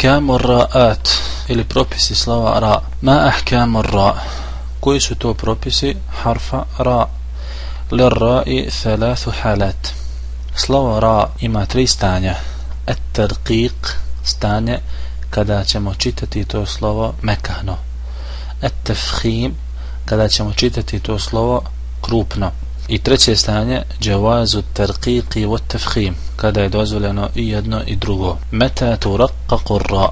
Ahkamu ra'at ili propisi slova ra. Ma ahkamu ra? Koji su to propisi harfa ra? Lirra'i thalathu halat. Slovo ra ima tri stanja. At-tarqiq, stanje kada ćemo čitati to slovo mekano. At-tafkhim, kada ćemo čitati to slovo krupno. I treće stanje, jawazu tarqiqi wa tafkhim, kada je dozvoljeno i jedno i drugo. Meta turaqqaqu ra,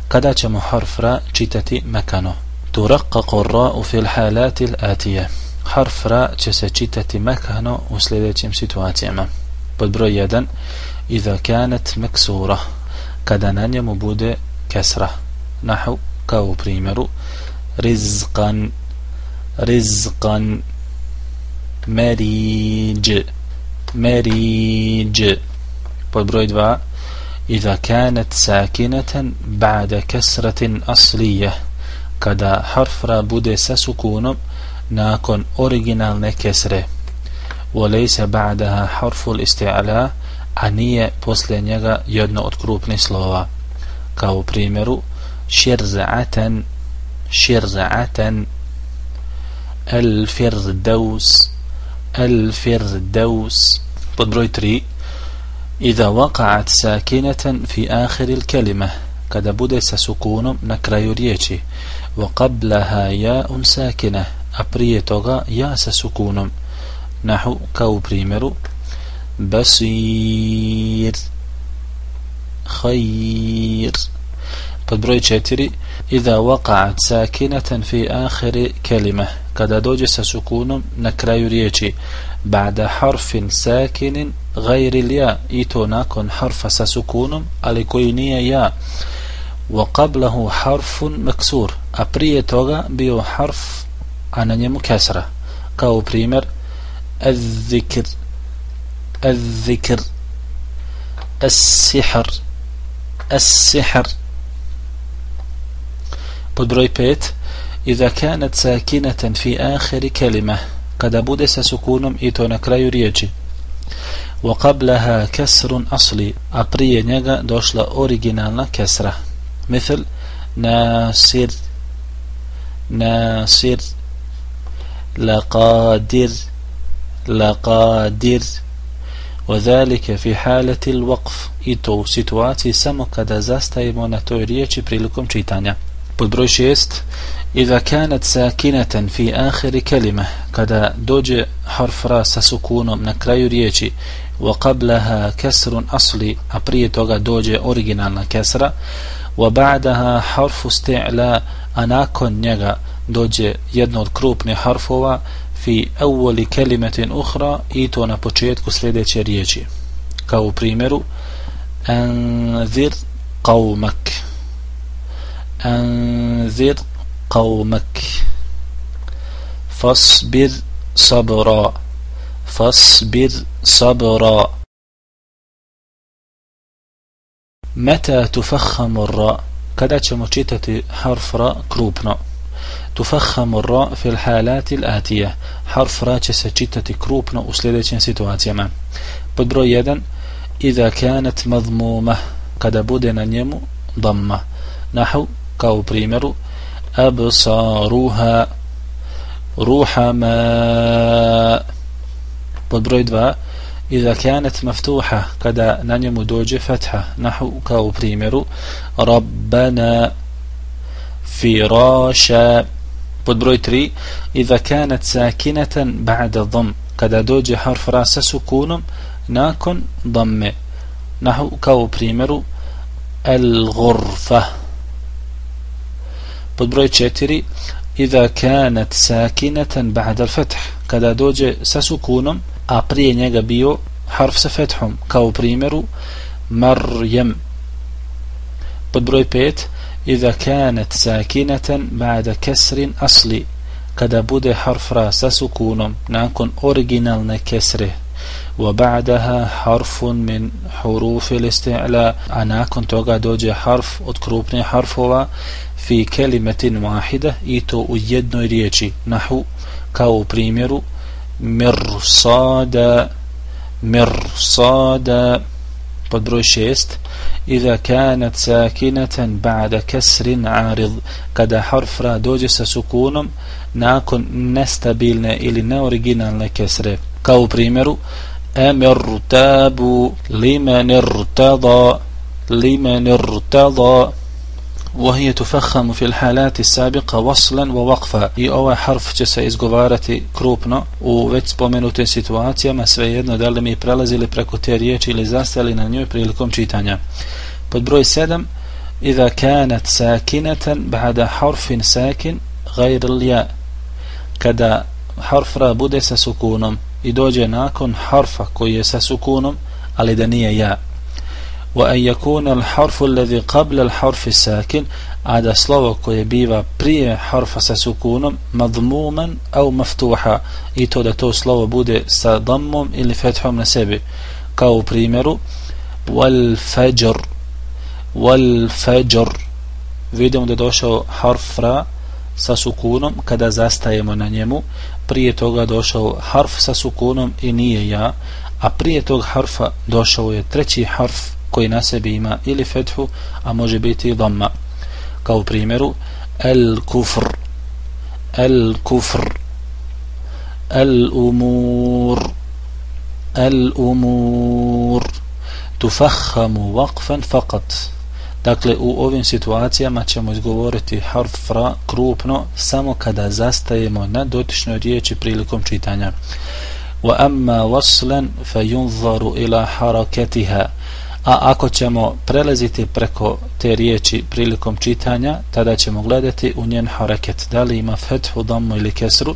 kada ćemo harf ra čitati mekano. Turaqqaqu ra fil halati al-atiyah. Harf ra će se čitati mekano u sljedećim situacijama. Pod broj 1, iza kanat maksura, kada na njemu bude kesra. Nahu, kao u primjeru rizqan, rizqan. Meriđ, meriđ. Pod broj 2, iza kanat sakinatan ba'da kasratin asliyah, kada harf ra bude sa sukunom nakon originalne kesre. Walaysa ba'daha harful isti'la, a nije poslije njega jedno od krupnih slova. Kao u primjeru širza'atan, širza'atan. Al-firdaus, al-firdaus. Pod broj 3, iza waqa'at sakinatan fi akhir al-kalima, kada bude sa sukunom na kraju riječi. Wa qablaha ja'un sakina, a prije toga ja sa sukunom. Nahu, kao u primjeru basir, khair. Pod broj 4, iza waqa'at sakinatan fi akhir kalima, kada dođe sa sukunom na kraju riječi. Ba'da harfin sakinin gajri lja, i to nakon harfa sa sukunom ali koji nije ja. Wa qablahu harfun maksur, a prije toga bio harf a na njemu kesra. Kao u primjer az-zikr, az-zikr. As-sihr, as-sihr. Pod broj 5, iza kanat sakinatan fi akhir kalima, kada bude sa sukunom i to na kraju riječi. Wa qablaha kasrun asli, a prije njega došla originalna kesra. Mithl nasir, nasir. Laqadir, laqadir. وذلك في حالة الوقف, i to u situaciji samo kada zastajemo na toj riječi prilikom čitanja. Pod broj 6, iza kanat sakinatan fi akhir kalima, kada dođe harf ra sa sukunom na kraju riječi. Wa qablaha kasrun asli, a prije toga dođe originalna kesra. Wa ba'daha harfu isti'la, a nakon njega dođe jedno od krupnih harfova. Fi awwali kalimatin ukhra, i to na početku sljedeće riječi. Kao u primjeru anzir qawmak, anzir qawmak. Fasbir sabra, fasbir sabra. Meta tufakhamu ra, kada ćemo čitati harf ra krupno. Tufakhamu ra fil halati al-atiyah, harf ra će se čitati krupno u sljedećim situacijama. Pod broj 1, iza kanat madmuma, kada bude na njemu damma. Nahu, kao u primjeru absaruha, ruhama. Pod broj 2, iza kanat maftuha, kada na njemu dođe fatha. Nahu, kao u primjeru rabbana firasha. Pod broj 3, iza kanat sakinatan ba'da dhamm, kada dođe harf ra sa sukunom nakon dhamme. Nahu, kao u primjeru al-ghurfa. Pod broj 4, iza kanat sakinatan ba'da al-fath, kada dođe sa sukunom a prije njega bio harf sa fethom, kao u primjeru Maryam. Pod broj 5, iza kanat sakinatan ba'da kasrin asli, kada bude harf ra sa sukunom nakon originalne kesre. Wa ba'daha harfun min huruf al-isti'la, a nakon toga dođe harf od krupnih harfova. Fi kalimatin wahida, i to u jednoj riječi. Nahu, kao u primjeru mirsada, mirsada. Pod broj 6. Iza kanat sakinatan ba'da kasrin arid, kada harf ra dođe sa sukunom nakon nestabilne ili neoriginalne kesre. Kao u primjeru amirtabu liman irtada, liman irtada. وهي تفخم في الحالات السابقة وصلا ووقفا. I ovaj harf će se izgovarati krupno u već spomenutim situacijama, svejedno da li mi prelazili preko te riječi ili zastali na njoj prilikom čitanja. Pod broj 7. إذا كانت ساكنة بعد حرف ساكن غير الياء, kada harf ra bude sa sukunom i dođe nakon harfa koji je sa sukunom ali da nije ja. وأن يكون الحرف الذي قبل الحرف الساكن, a da slovo koje biva prije harfa sa sukunom madmuman au maftuha, i to da to slovo bude sa dammom ili fethom na sebi. Kao u primjeru wal fajr, wal fajr. Vidimo da je došao harf ra sa sukunom kada zastajemo na njemu, prije toga došao harf sa sukunom i nije ja, a prije tog harfa došao je treći harf koji na sebi ima ili fethu, a može biti i dhamma. Kao u primjeru al kufr, al kufr, al umur, al umur. Tufakhamu waqfan faqat. Dakle, u ovim situacijama ćemo izgovoriti harf ra krupno samo kada zastajemo na dotičnoj riječi prilikom čitanja. Wa amma waslan fayunzaru ila harakatiha. A ako ćemo prelaziti preko te riječi prilikom čitanja, tada ćemo gledati u njen haraket, da li ima fethu, dhammu ili kesru.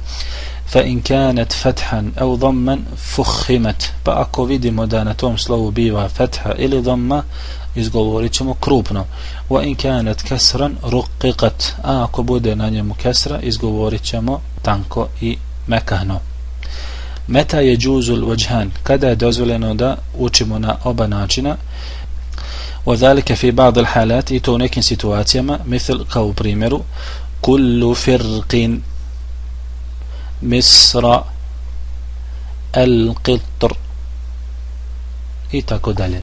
Fa in kanat fathan au dhamman fukhimat, pa ako vidimo da na tom slovu biva fetha ili dhamma, izgovorit ćemo krupno. Wa in kanat kasran ruqiqat, a ako bude na njemu kesra, izgovorit ćemo tanko i mekahno. Meta je džuzul vajhan, kada je dozvoljeno da učimo na oba načina. وذلك في بعض الحالات, i to u nekim situacijama, مثل kao u primjeru كل فرق مصر القطر i tako dalje.